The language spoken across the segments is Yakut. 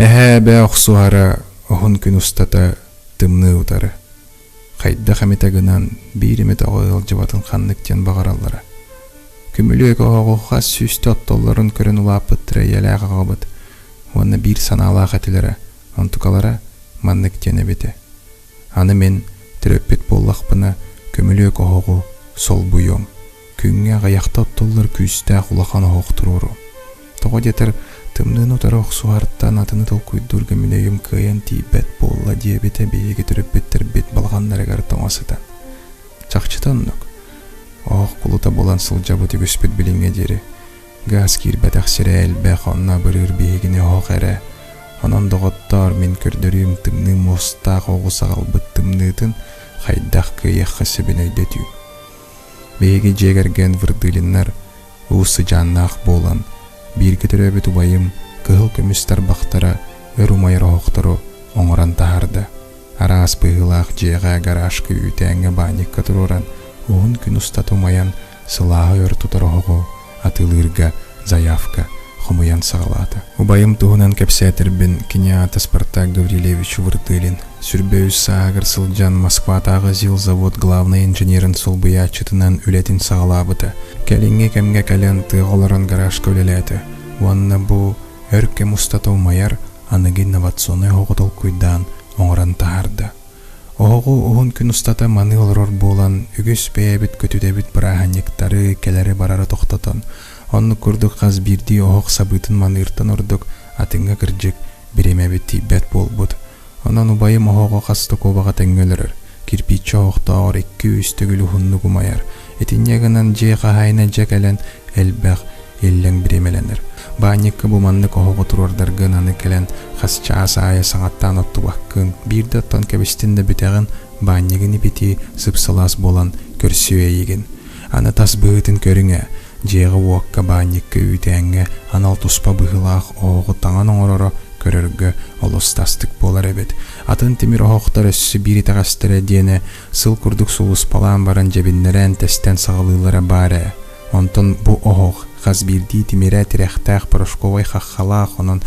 Эһээ эбээ охсуһара уһун күн устата тымныы утары. Хайдах эмитэ гынан биир эмит оҕо ыалдьыбатын ханнык диэн баҕараллара. Көмүлүөк оһоҕу хас сүүстэ оттоллорун көрөн улааппыттара ийэлээх аҕабыт уонна биир санаалаах этилэрэ, онтукалара маннык диэн эбитэ. Аны мин төрөппүт буоллахпына көмүлүөк оһоҕу солбуйуом. Күҥҥэ аҕыйахта оттуллар күүстээх улахан оһох туруоруом. Тоҕо диэтэр, тымныыны утары охсуһартан атыны толкуйдуурга мин өйүм кыайан тиийбэт буолла диэбитэ биһиги төрөппүттэрбит балаҕаннарыгар тоҥо сытан. Чахчыта оннук. Оһох кулута буолан сылдьабыт үгүспүт билиҥҥэ диэри. Гаас киирбэтэх сирэ элбэх, онно абырыыр биһигини оһох эрэ. Онон, доҕоттоор, мин көрдөрүүм тымныы муостаах оҕус аҕалбыт тымныытын хайдах кыайыахха сөбүн өйдөтүүм. Биһиги дьиэ кэргэн Вырдылиннар уус сыдьааннаах буолан, бииргэ төрөөбүт убайым кыһыл көмүс тарбахтара өр умайар оһохтору оҥорон таһаарда. Араас быһыылаах дьиэҕэ, гаражка, үүтээҥҥэ, баанньыкка туруоран, уһун күн устата умайан, сылааһы өр тутар оһоҕу атыылыырга заявка хомуйан саҕалаата. Убайым туһунан кэпсээтэрбин кини аата Спартак Гаврильевич Вырдылин. Сүрбэ үс сааһыгар сылдьан Москватааҕы ЗИЛ-завод главнай инженерин солбуйааччытынан үлэтин саҕалаабыта. Кэлиҥҥи кэмҥэ кэлэн тыаҕа олорон гаражка үлэлээтэ уонна бу өр кэм устата умайар аныгы инновационнай оһоҕу толкуйдаан оҥорон таһаарда. Оһоҕу уһун күн устата маныы олорор буолан, үгүс бэйэбит көтүтэбит бырааһынньыктары, кэлэри-барары тохтотон, оннук курдук хас биирдии оһох сабыытын маныыртан ордук атыҥҥа кырдьык, бириэмэбит тиийбэт буолбут. Онон убайым оһоҕу хас да куобаҕа тэҥҥэ өлөрөр, кирпииччэ оһохтооҕор икки-үс төгүл уһуннук умайар. Итинньэ гынан дьиэ хаһаайына дьэ кэлэн элбэх, иллэҥ бириэмэлэнэр. Баанньыкка бу маннык оһоҕу туруордаргын аны кэлэн хас чаас аайы саҥаттаан оттубаккын, биирдэ оттон кэбистин да бүтэҕин, баанньыгын ибитии сып-сылаас буолан көрсүө эйигин. Аны тас быһыытын көрүҥ ээ, дьиэҕэ-уокка, баанньыкка, үүтээҥҥэ анал туспа быһыылаах оһоҕу таҥан оҥороро көрөргө олус тастык буолар эбит. Атын тимир оһохтор өссө биир итэҕэстэрэ диэнэ сыл курдук сулууспалаан баран дьэбиннэрээн тэстэн саҕалыыллара баар ээ. Онтон бу оһох хас биирдии тимирэ тирэхтээх порошковай хаххалаах, онон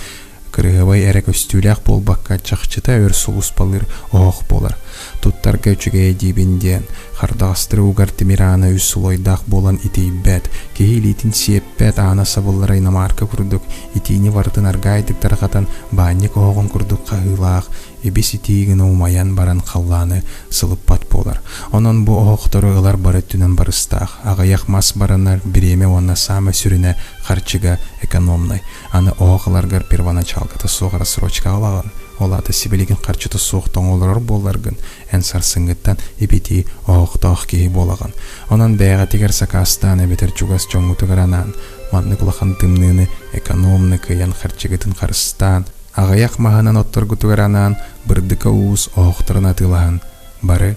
кырыһыбай эрэ көстүүлээх буолбакка, чахчыта өр сулууспалыыр оһох буолар. Туттарга үчүгэйэ диибин диэн, хардаҕастары угар тимир аана үс слойдаах буолан итийбэт, киһи илиитин сиэппэт, аана сабыллара иномарка курдук, итиини барытын аргаайдык тарҕатан, баанньык оһоҕун курдук хаһыылаах, ибис итии гына умайан баран халлааны сылыппат буолар. Онон бу оһохтору ылар бары өттүнэн барыстаах. Аҕыйах мас баранар, бириэмэ уонна саамай сүрүнэ харчыга экономнай. Аны оһох ыларгар первоначалката суох рассрочка ылаҕын. Ол аата сибилигин харчыта суох тоҥолорор буолларгын, эн сарсыҥҥыттан ибитии оһохтоох киһи буолаҕын. Онон бэйэҕитигэр сакаастаан эбэтэр чугас дьоҥҥутугар анаан, маннык улахан тымныыны экономно кыайан харчыгытын харыстаан, Аҕыйах маһынан отторгутугар анаан Бырдыка уус оһохторун атыылаһан, бары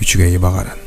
үчүгэйи баҕаран.